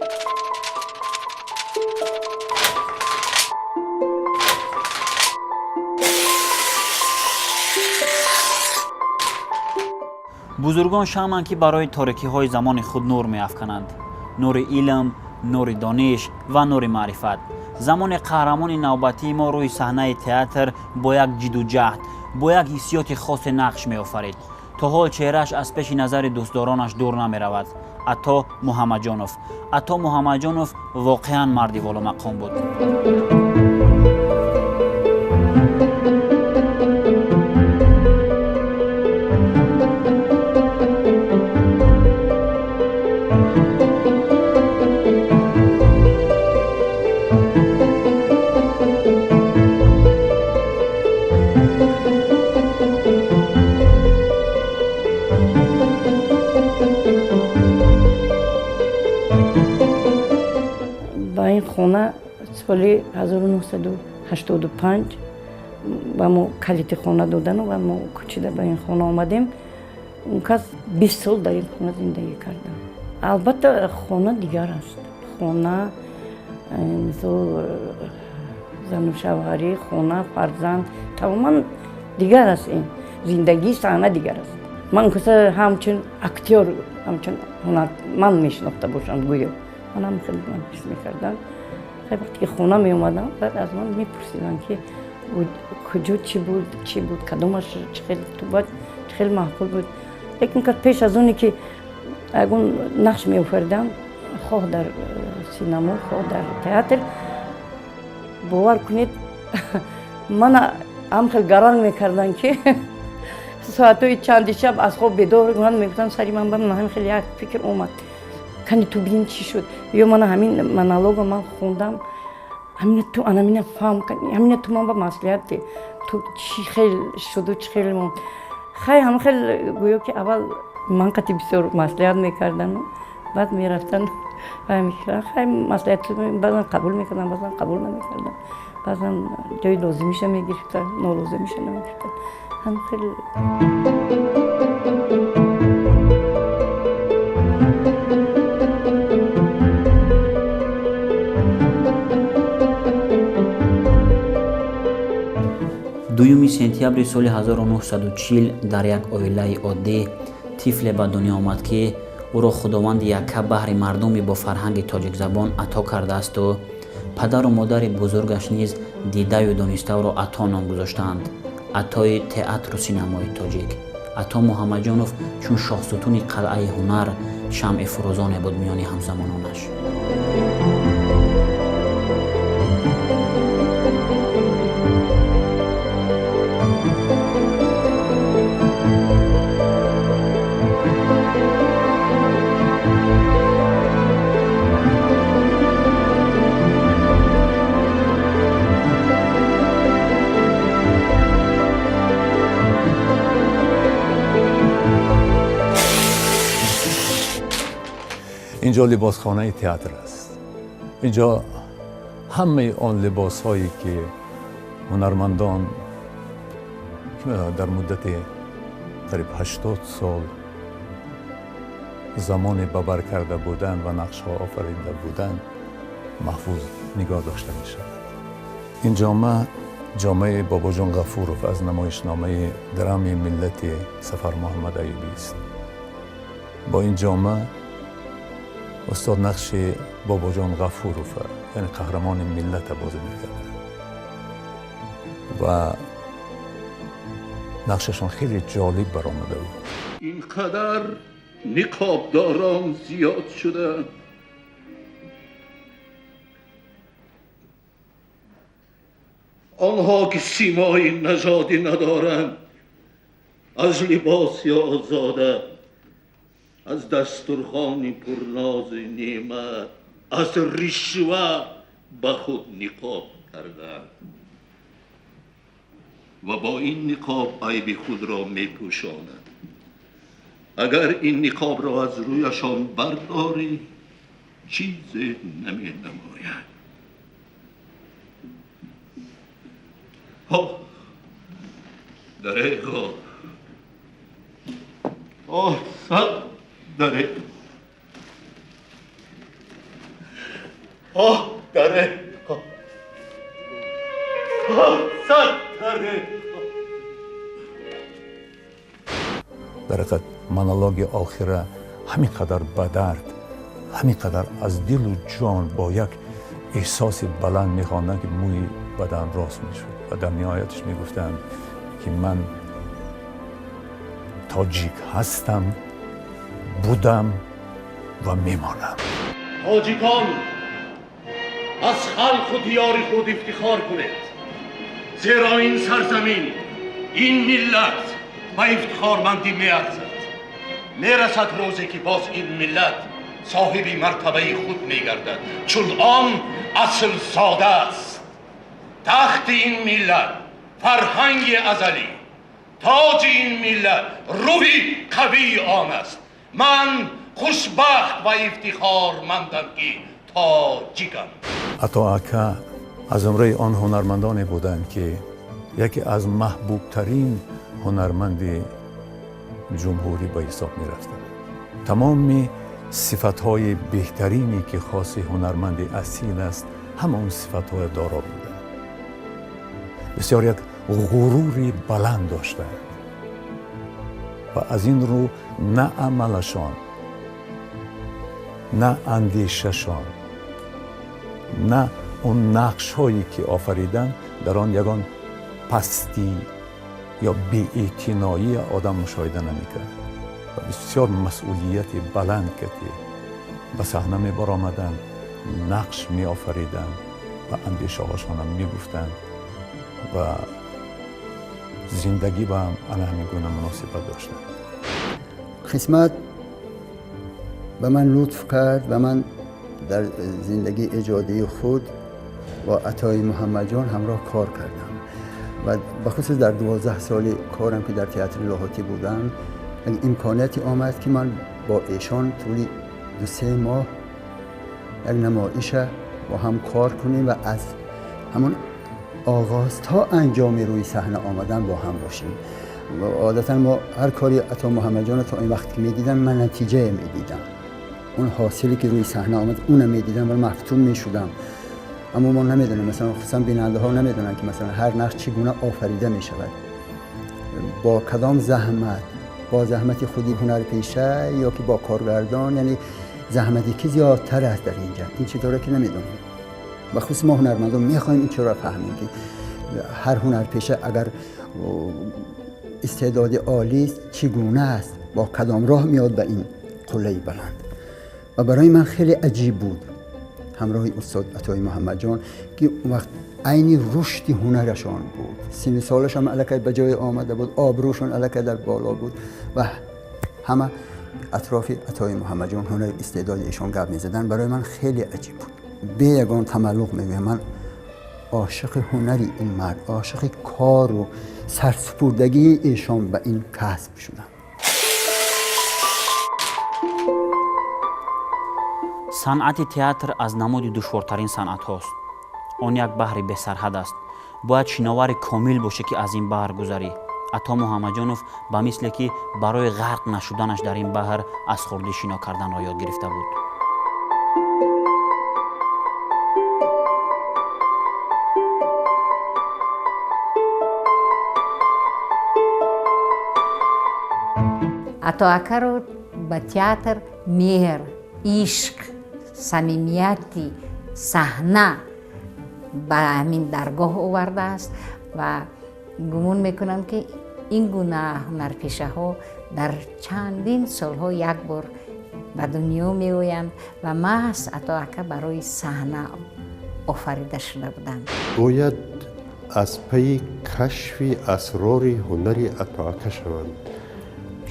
Бузургон шамъанд, ки барои торикиҳои замони худ нур меафкананд: нури илм, нури дониш ва нури маърифат. Замоне қаҳрамони навбатии мо рӯи саҳнаи театр бо як ҷиду ҷаҳд, бо як ҳиссиёти хосе нақш меофарид. То ҳол чеҳрааш аз пеши назари дӯстдоронаш дур намеравад. Ато Муҳаммадҷонов. Ато Муҳаммадҷонов воқеан марди воломақом буд. Ба ин хона соли 1985 ба мо калити хона додану ва мо кӯчида ба ин хона омадем. Он кас 20 сол дар ин хона зиндагӣ кардам. Албатта, хона дигар аст. Хона, мисол, зану шавҳарӣ, хона, фарзанд тамоман дигар аст. Ин зиндагии саҳна дигар аст. Ман каса ҳамчун актёр, ҳамчун ҳунарманд мешинохта бошам гӯё. Манам хеле ман ҳис мекардам. Хеле вақте ки хона меомадам, баъд аз ман мепурсиданд, ки куҷо чӣ буд, чӣ буд, кадомаш чӣ хел тубад, чӣ хел маъқул буд. Лекин пеш аз оне ки ягон нақш меофаридам, хоҳ дар синамо, хоҳ дар театр, бовар кунед, мана ҳам хел гаранг мекарданд, ки соатҳои чанди шаб аз хоб бедор ман мегуфтам, сари ман ба ҳамин хел як фикр омад, кани ту бин, чӣ шуд, ё мана ҳамин монолога ман хондам, ҳамина ту анамина фаҳм, ҳамина ту ман ба маслиҳат де, ту чӣ хел шуду, чӣ хел монд. Хай, ҳам хел гӯё ки аввал ман қати бисёр маслиҳат мекардану баъд мерафтан, хай, маслиҳат баъзан қабул мекардам, баъзан қабул намекардам, баъзан ҷои лозимиша мегирифтам, нолозимиша намегирифтам. Ҳам хел. 2 сентябри соли 1940 дар як оилаи оддӣ тифле ба дунё омад, ки ӯро Худованди якка баҳри мардуми бо фарҳанги тоҷикзабон ато кардаасту падару модари бузургаш низ дидаю дониста ӯро Ато ном гузоштаанд. Атои театру синамои тоҷик, Ато Муҳаммадҷонов, чун шоҳсутуни қалъаи ҳунар, шамъи фурӯзоне буд миёни ҳамзамононаш. Инҷо либосхонаи театр аст. Инҷо ҳамаи он либосҳое, ки ҳунармандон дар муддати қариб 80 сол замоне ба бар карда буданд ва нақшҳо офарида буданд, маҳфуз нигоҳ дошта мешавад. Ин ҷома ҷомаи Бобоҷон Ғафуров аз намоишномаи драми миллати Сафар Муҳаммад Аюбӣ аст. Бо ин ҷома устод нақши Бобоҷон Ғафуров, яъне қаҳрамони миллата, бозӣ мекард ва нақшашон хеле ҷолиб баромада буд. Ин қадар ниқобдорон зиёд шуданд. Онҳо ки симои нажодӣ надоранд, аз либоси озода, аз дастурхони пурнози неъмат, аз ришва ба худ ниқоб карданд ва бо ин ниқоб айби худро мепӯшонанд. Агар ин ниқобро аз рӯяшон бардорӣ, чизе наменамояд. Дареғо, оҳ, сад дареғ. Оҳ даре, оҳ сад даре. Дар ҳақиқат монологи охира ҳамин қадар ба дард, ҳамин қадар аз дилу ҷон бо як эҳсоси баланд мехонданд, ки мӯи бадан рост мешуд ва дар ниҳояташ мегуфтанд, ки ман тоҷик ҳастам, будам ва мемонам. Тоҷикон, аз халқу диёри худ ифтихор кунед, зеро ин сарзамин, ин миллат ба ифтихормандӣ меарзад. Мерасад рӯзе, ки боз ин миллат соҳиби мартабаи худ мегардад, чун он аслзода аст. Тахти ин миллат фарҳанги азалӣ, тоҷи ин миллат рӯҳи қавии он аст. Ман хушбахт ва ифтихормандам, ки тоҷикам. Ато ака аз зумраи он ҳунармандоне буданд, ки яке аз маҳбубтарин ҳунарманди ҷумҳурӣ ба ҳисоб мерафтанд. Тамоми сифатҳои беҳтарине, ки хоси ҳунарманди асил аст, ҳама он сифатҳоя доро буданд. Бисёр як ғурури баланд доштанд ва аз ин рӯ на амалашон, на андешашон, на он нақшҳое, ки офариданд, дар он ягон пастӣ ё беэътиноӣ одам мушоҳида намекард ва бисёр масъулияти баланд ки ба саҳна мебаромаданд, нақш меофариданд ва андешаҳошонам мегуфтанд ва зиндагӣ ба ҳам ана ҳамин гуна муносибат доштанд. Қисмат ба ман лутф кард ва ман дар зиндагии эҷодии худ бо Атои Муҳаммадҷон ҳамроҳ кор кардам ва бахусус дар 12 соли корам, ки дар театри Лоҳутӣ будам, як имконияте омад, ки ман бо эшон тӯли 2-3 моҳ як намоиша бо ҳам кор кунем ва аз ҳамон оғоз то анҷоми рӯи саҳна омадан бо ҳам бошем. Одатан мо ҳар кори Ато Муҳаммадҷонро то ин вақт ки медидам, ман натиҷае медидам, он ҳосиле ки рӯи саҳна омад, онро медидам ва мафтун мешудам. Аммо мо намедонем, масалан, хусусан бинандаҳо намедонанд, ки масалан ҳар нақш чӣ гуна офарида мешавад, бо кадом заҳмат, бо заҳмати худи ҳунарпеша ё ки бо коргардон, яъне заҳмати ки зиёдтар аст дар инҷа, ин чизҳоро ки намедонем. Ба хусус мо ҳунармандон мехоҳем ин чизро фаҳмем, ки ҳар ҳунарпеша агар истеъдоди олист, чӣ гуна аст, бо кадом роҳ меояд ба ин қуллаи баланд. Ва барои ман хеле аҷиб буд ҳамроҳи устод Атои Муҳаммадҷон, ки он вақт айни рушди ҳунарашон буд, синну солашон аллакай ба ҷое омада буд, обрӯшон аллакай дар боло буд ва ҳама атрофи Атои Муҳаммадҷон, ҳунари истеъдоди эшон гап мезаданд. Барои ман хеле аҷиб буд. Бе ягон тамаллуқ мегӯям, ман ошиқи ҳунари ин мард, ошиқи кору сарсупурдагии эшон ба ин касб шудам. Санъати театр аз намуди душвортарин санъатҳост. Он як баҳри бесарҳад аст. Бояд шиновари комил бошӣ, ки аз ин баҳр гузарӣ. Ато Муҳаммадҷонов ба мисле ки барои ғарқ нашуданаш дар ин баҳр аз хурдӣ шино карданро ёд гирифта буд. Ато акаро ба театр меҳр, ишқ, самимияти саҳна ба ҳамин даргоҳ овардааст ва гумон мекунам, ки ин гуна ҳунарпешаҳо дар чандин солҳо як бор ба дунё меоянд ва маҳз Ато ака барои саҳна офарида шуда буданд. Бояд аз пайи кашфи асрори ҳунари Ато ака шаванд,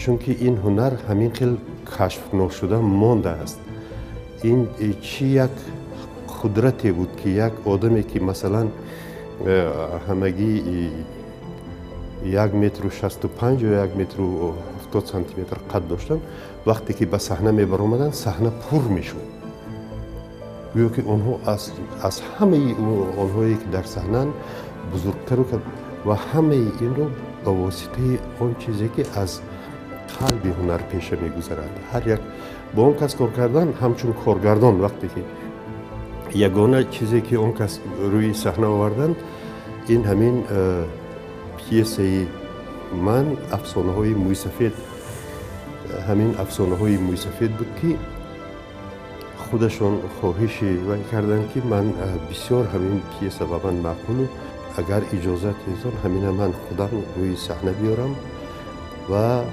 чунки ин ҳунар ҳамин хел кашф ношуда мондааст. Ин чӣ як қудрате буд, ки як одаме, ки масалан ҳамагӣ 1 метру 65 ё 1 метру 70 сантиметр қад доштанд, вақте ки ба саҳна мебаромаданд, саҳна пур мешуд. Гӯё ки онҳо аз ҳамаи онҳое, ки дар саҳнаанд, бузургтару ва ҳамаи инро ба воситаи он чизе, ки аз қалби ҳунарпеша мегузарад. Ҳар як бо он кас кор кардан, ҳамчун коргардон, вақте ки Ягона чизе ки он кас рӯи саҳна оварданд, ин ҳамин пьесаи ман «Афсонаҳои мӯйсафед», ҳамин «Афсонаҳои мӯйсафед» буд, ки худашон хоҳиши вай карданд, ки ман бисёр ҳамин пьеса ба ман маъқулу, агар иҷозат диҳед, ҳамина ман худам рӯи саҳна биёрам. Ва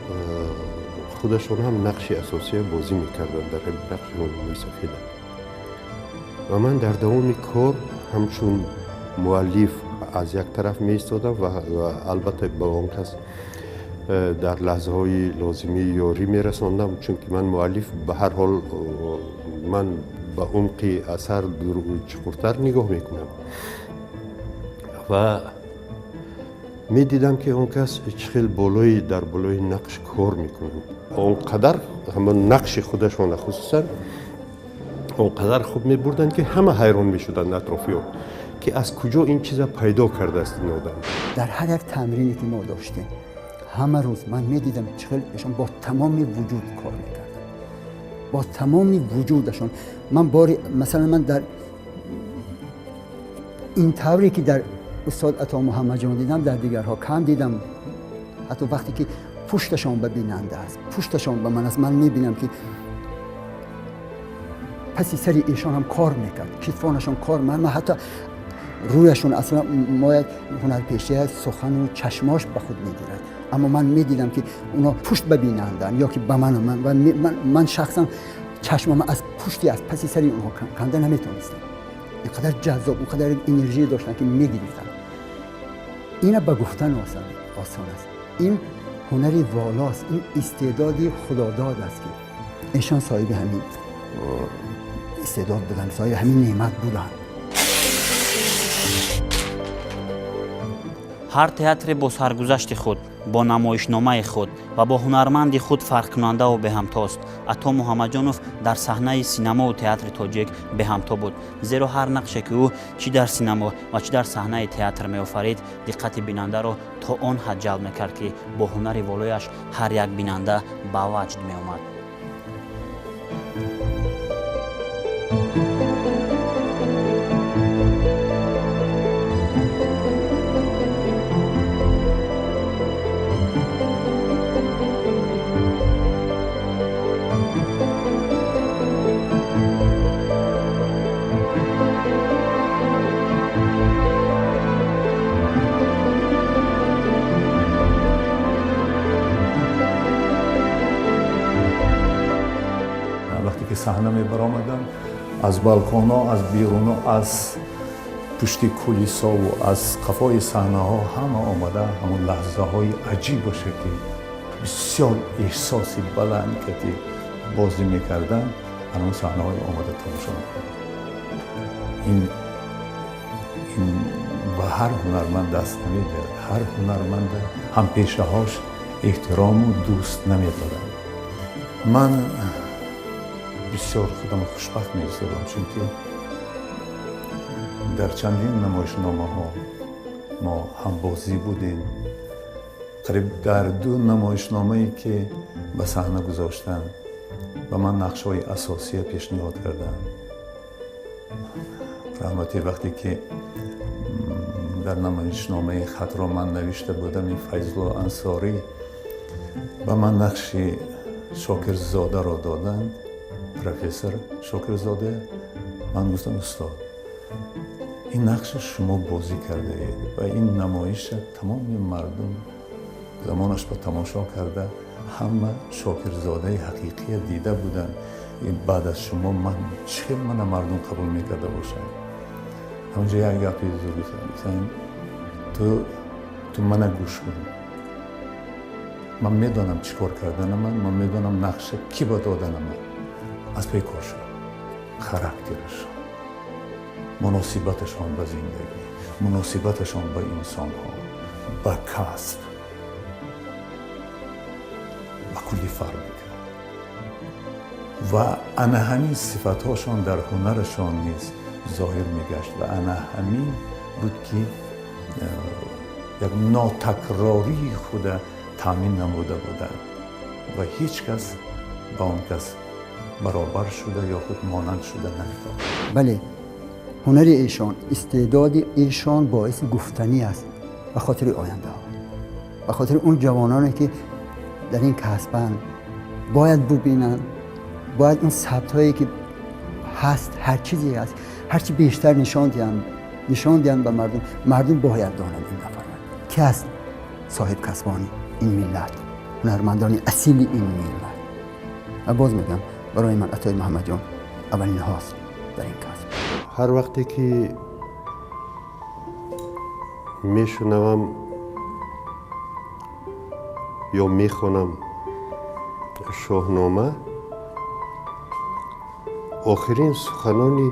худашон ҳам нақши асосия бозӣ мекарданд дар ҳамин нақши мӯйсафеда. Ва ман дар давоми кор ҳамчун муаллиф аз як тараф меистодам ва албатта ба он кас дар лаҳзаҳои лозимӣ ёрӣ мерасондам, чунки ман муаллиф, ба ҳар ҳол ман ба умқи асар чуқуртар нигоҳ мекунам. Ва медидам, ки он кас чӣ хел болои дар болои нақш кор мекунанд. Он қадар ҳамон нақши худашона хусусан он қадар хуб мебурданд, ки ҳама ҳайрон мешуданд атрофиён, ки аз куҷо ин чиза пайдо кардааст ин одам. Дар ҳар як тамрине ки мо доштем, ҳама рӯз ман медидам, чӣ хел эшон бо тамоми вуҷуд кор мекарданд, бо тамоми вуҷудашон. Ман бори масалан, ман дар ин тавре ки дар устод Ато Муҳаммадҷон дидам, дар дигарҳо кам дидам. Ҳатто вақте ки пушташон ба бинанда аст, пушташон ба ман аст, ман мебинам, ки паси сари эшон ҳам кор мекард, китфонашон кор. Ман ҳатто рӯяшон, аслан мо як ҳунарпешия сухану чашмош ба худ мегирад, аммо ман медидам, ки оно пушт ба бинандаанд ё ки ба ман. Ман шахсан чашмама аз пушти, аз паси сари онҳо канда наметонистам. Инқадар ҷаззоб, инқадар энергия доштанд, ки мегирифтанд. Ина ба гуфтан осон аст. Ин ҳунари волост, ин истеъдоди худодод аст, ки эшон соҳиби ҳамин истеъдод буданд, соҳиби ҳамин неъмат буданд. Ҳар театре бо саргузашти худ, бо намоишномаи худ ва бо ҳунарманди худ фарқкунандаву беҳамтост. Ато Муҳаммадҷонов дар саҳнаи синамову театри тоҷик беҳамто буд, зеро ҳар нақше, ки ӯ чӣ дар синамо ва чӣ дар саҳнаи театр меофарид, диққати бинандаро то он ҳад ҷалб мекард, ки бо ҳунари волояш ҳар як бинанда ба ваҷд меомад. Саҳна мебаромадам, аз балконҳо, аз беруно, аз пушти кулисову аз қафои саҳнаҳо ҳама омада, ҳамон лаҳзаҳои аҷиб боша, ки бисёр эҳсоси баланд кати бозӣ мекарданд, ҳамон саҳнаҳои омада тамошо мекарданд. Ин ба ҳар ҳунарманд даст намедиҳад. Ҳар ҳунарманд ҳампешаҳош эҳтирому дӯст намедоранд. Ман бисёр худам хушбахт меҳисобам, чунки дар чандин намоишномаҳо мо ҳамбозӣ будем. Қариб дар ду намоишномае, ки ба саҳна гузоштанд, ба ман нақшҳои асосия пешниҳод карданд. Раҳматӣ, вақте ки дар намоишномаи «Хатро» ман навишта будам, ин Файзулло Ансорӣ ба ман нақши Шокирзодаро доданд, профессор Шокирзода. Ман гуфтам: «Устод, ин нақша шумо бозӣ кардаед ва ин намоиша тамоми мардум замонаш ба тамошо карда, ҳама Шокирзодаи ҳақиқия дида буданд. Баъд аз шумо ман чӣ хел мана мардум қабул мекарда бошанд?» Ҳамонҷо як гапи зур гуфтам: Ту мана гӯш кун, ман медонам чӣ кор карданама, ман медонам нақша кӣ ба доданама». Аз пай кор шуд. Характерашон, муносибаташон ба зиндагӣ, муносибаташон ба инсонҳо, ба касб ба куллӣ фарқ мекард. Ва ана ҳамин сифатҳошон дар ҳунарашон низ зоҳир мегашт. Ва ана ҳамин буд, ки як нотакрории худа таъмин намуда буданд ва ҳеҷ кас ба он кас баробар шуда ё худ монанд шуда наметавонад. Бале. Ҳунари эшон, истеъдоди эшон боиси гуфтанӣ аст ба хотири ояндаҳо, ба хотири он ҷавононе ки дар ин касбанд, бояд бубинанд, бояд он сабтҳое ки ҳаст, ҳар чизе ҳаст, ҳарчи бештар нишон диҳанд, нишон диҳанд ба мардум. Мардум бояд донад ин нафарро ки аст, соҳибкасбони ин миллат, ҳунармандони асили ин миллат. Ва боз мегӯям, барои ман Атои Муҳаммадҷон аввалинҳост дар ин касб. Ҳар вақте ки мешунавам ё мехонам Шоҳнома, охирин суханони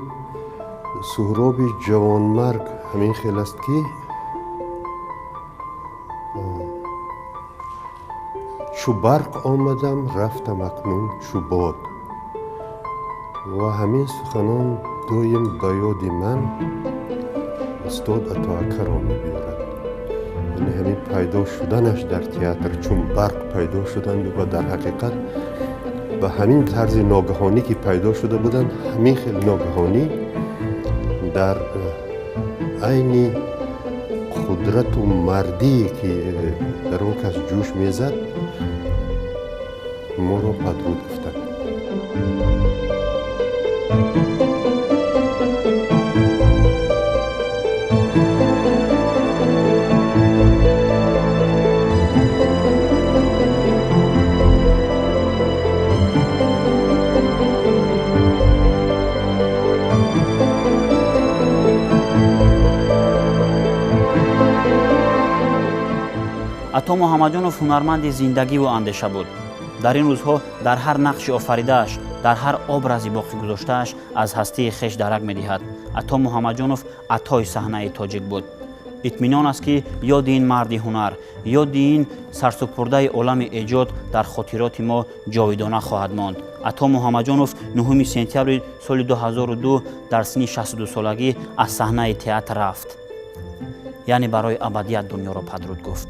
Суҳроби Ҷавонмарг ҳамин хел аст, ки чу барқ омадам, рафтам акнун чу бод. Ва ҳамин суханон доим ба ёди ман устод Атоакаро мебиёрад. Яъне ҳамин пайдо шуданаш дар театр, чун барқ пайдо шуданд ва дар ҳақиқат ба ҳамин тарзи ногаҳонӣ ки пайдо шуда буданд, ҳамин хел ногаҳонӣ дар айни қудрату мардие ки дар он кас ҷӯш мезад, моро падруд гуфтанд. Ато Муҳаммадҷонов ҳунарманди зиндагиву андеша буд. Дар ин рӯзҳо дар ҳар нақши офаридааш, дар ҳар образи боқӣ гузоштааш аз ҳастии хеш дарак медиҳад. Ато Муҳаммадҷонов атои саҳнаи тоҷик буд. Итминон аст, ки ёди ин марди ҳунар, ёди ин сарсупурдаи олами эҷод дар хотироти мо ҷовидона хоҳад монд. Ато Муҳаммадҷонов 9 сентябри соли 2002 дар синни 62 солагӣ аз саҳнаи театр рафт, яъне барои абадият дунёро падруд гуфт.